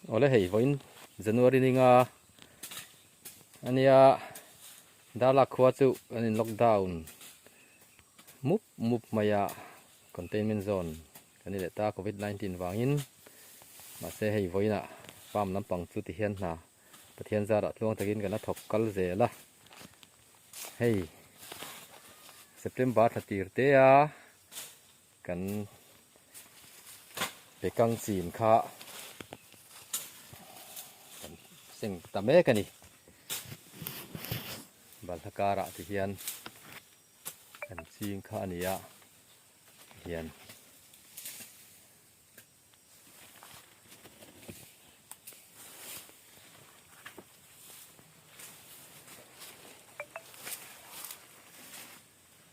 Awle hei vawiin January ninga ania Darlak khua chu an in lockdown mup mup mai a containment zone kan ni leh ta covid 19 vangin mahse hei vawiinah farm lampang chu ti hian hna Pathian zarah tluang takin kan la thawk kal zel a hei September thla tir te a kan bekang chin kha kan seng ta mek a ni balhla karah ti hian kan ching kha a ni a hian.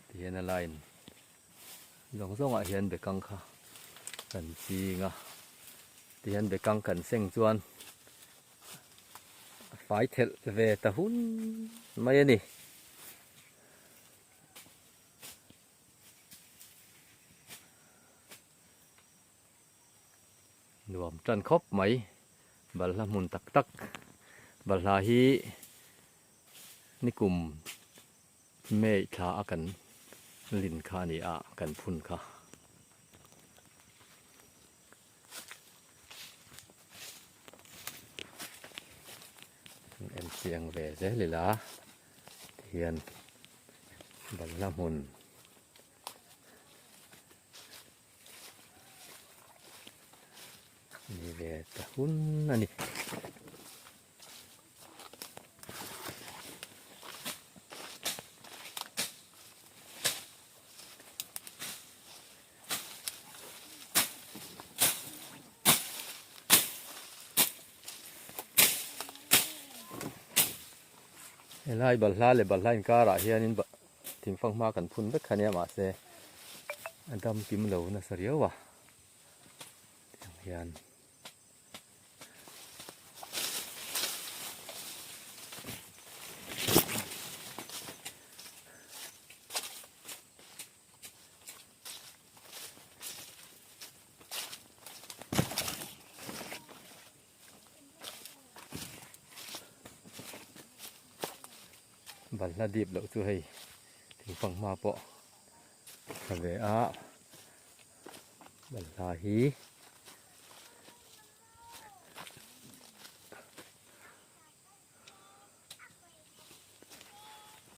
Tihian a line zawng zawngah hian bekang kha kan ching a tihian bekang kan seng chuan a fai thelh ve ta hun mai a ni. Nuam tan khawp mai balhla hmun tak tak balhla hi nikum May thla a kan lin kha a ni a kan phun kha. En chiang ve zel ila tihian balhla hmun. Ni ve ta hun a ni. Helai balhla leh balhla inkarah hianin thingfang hma kan phun vek kha nia mahse a dam kim lo nasa riau a tiang hian. Balhla dip loh chu hei thingfanghma pawh tha ve a balhla hi.